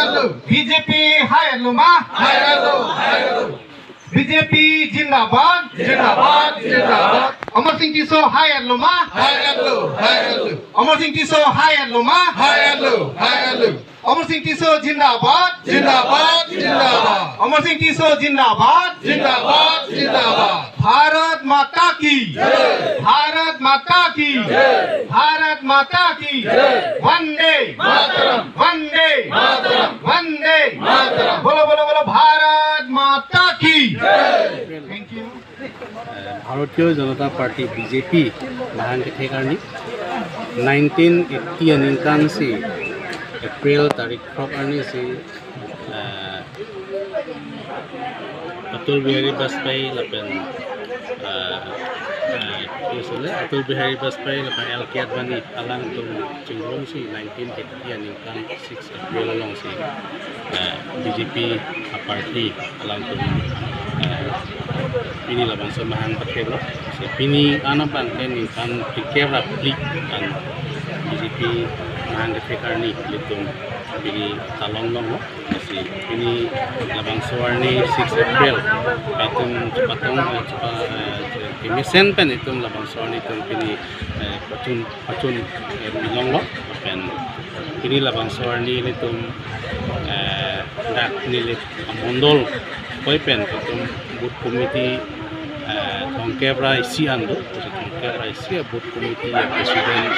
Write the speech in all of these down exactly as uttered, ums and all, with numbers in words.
Hello. B J P hai lo ma? Hai lo, hai lo. B J P zindabad. Zindabad, zindabad. Amar Sing Tisso hai lo ma? Hai lo, hai lo. Amar Sing Tisso hai lo ma? Hai lo, hai lo. Amar Sing Tisso zindabad. Zindabad, zindabad. Amar Sing Tisso zindabad. Zindabad, zindabad. Bharat माता की जय। भारत माता की जय। भारत माता की जय। वंदे मातरम। वंदे मातरम। वंदे मातरम। बोलो, बोलो, बोलो, भारत माता की जय। Thank you. Eh, Bharatiya Janata Party, B J P mahang kethek arni, nineteen eighty aningkan si April tarik throk arni si, eh, Atal Bihari Vajpayee lapen, eh, eh, yes, le, Atal Bihari Vajpayee lapen L K Advani alangtum chingrum si nineteen eighty aningkan six April alongsi, eh, B J P aparty alangtum, eh, pini labangso mahang patheklo. Si pini anabang ke ningkan phlikep ra phli an B J P mahang kethek arni ilitum pini talong longlo. Si pini labangso arni six April, itum chepatong, eh, chepa-, eh, kemesen pen itum labangso arni itum pini, eh, pachun, pachun, eh, pilonglo. Pen pini labangso arni ilitum, eh, dak neli amondol koi pen itum booth committee, eh, thomkep ra isi an do, thomkep ra isi a booth committee a president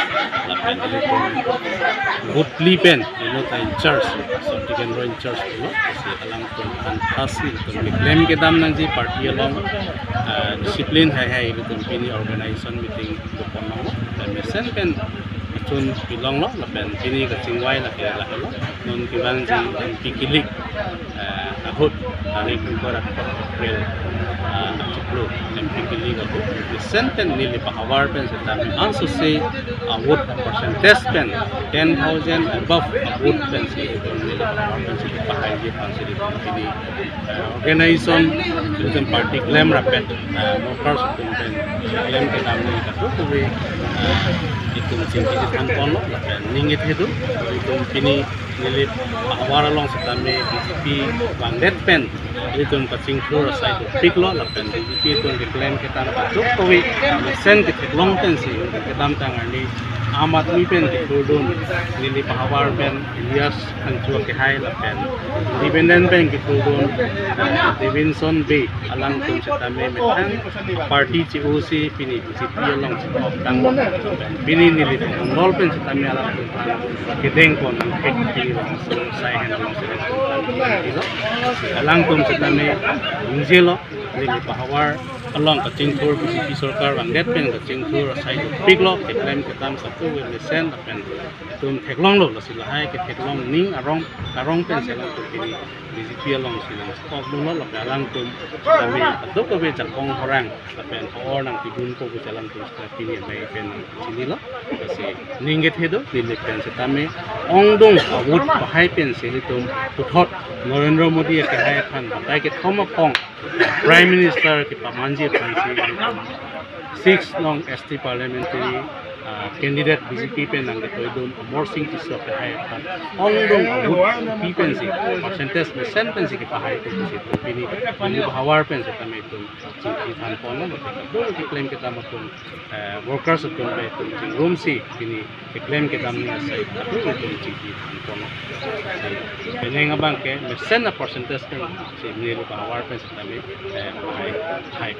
lapen ilitum booth phli pen ilitum ta in charge, Soti Kendro in charge pulo, si alangtum aphan thasi itum keklem kedam nangji party along, eh, discipline haihai ilitum pini organization meeting dopon longlo, lapen mesen pen pachun pilonglo, lapen pini kachingvai lake lahelo, non kevangji M P kilik, eh, ahut, tarik ingkoi ra throk April, eh, achiklo M P kilik ahut, mesen pen neli pahavar pen setame ansose a vote percentage pen ten thousand above a vote pensi neli pahavar pensi pahaiji aphansi pini, eh, organization, ilitum party klem rapet, eh, workers atum pen klem kedam nangji kadokave, eh, itum chingki than ponlo, lapen ning kethe do, itum pini neli pahavar along setame B J P vangdet pen ilitum kachingthur asai dopiklo, lapen B J P atum keklem kedam kadokave mesen ketheklong pensi kedamtang arni Aam Aadmi pen kethurdun neli pahavar pen Elias Phangcho akehai lapen independent pen kethurdun, eh, Davidson Bey alangtum setame methang party che-osi pini B J P along si tanglo. Pini neli pangdol pen setame alangtum kedeng pon nangkek pini labangso asai hen along si tanglo. Alangtum setame ningjelo, neli pahavar along kachingthur B J P sorkar vangdet pen kachingthur asai dopiklo, keklem kedam kadokave mesen lapen itum theklonglo, lasi lahai ketheklong ning arong arong pensi alangtum pini B J P along si nangstop dunlo, lapen alangtum setame kadokave jakong horang lapen or nangpidunpo pusi alangtum setame pini amei pen chinilo. Lasi ning kethe do, neli pen setame ongdung a vote pahai pensi ilitum puthot Narendra Modi akehai aphan batai kethom aphong Prime Minister kepamanji aphansi ilitum six nong S T parliamentary, ah, candidate B J P pen nangketoidun Amar Sing Tisso akehai aphan ongdung a vote pi pensi, percentage mesen pensi kepahai pusi itum pini, pini pahavar pen setame itum chingki than ponlo, lapen keklem kedam atum, eh, workers atum pen itum chingrumsi pini keklem kedam nangji asai itum chingki than ponlo. Penang abang ke mesen a percentage pensi neli pahavar pen setame, eh, hai, hai.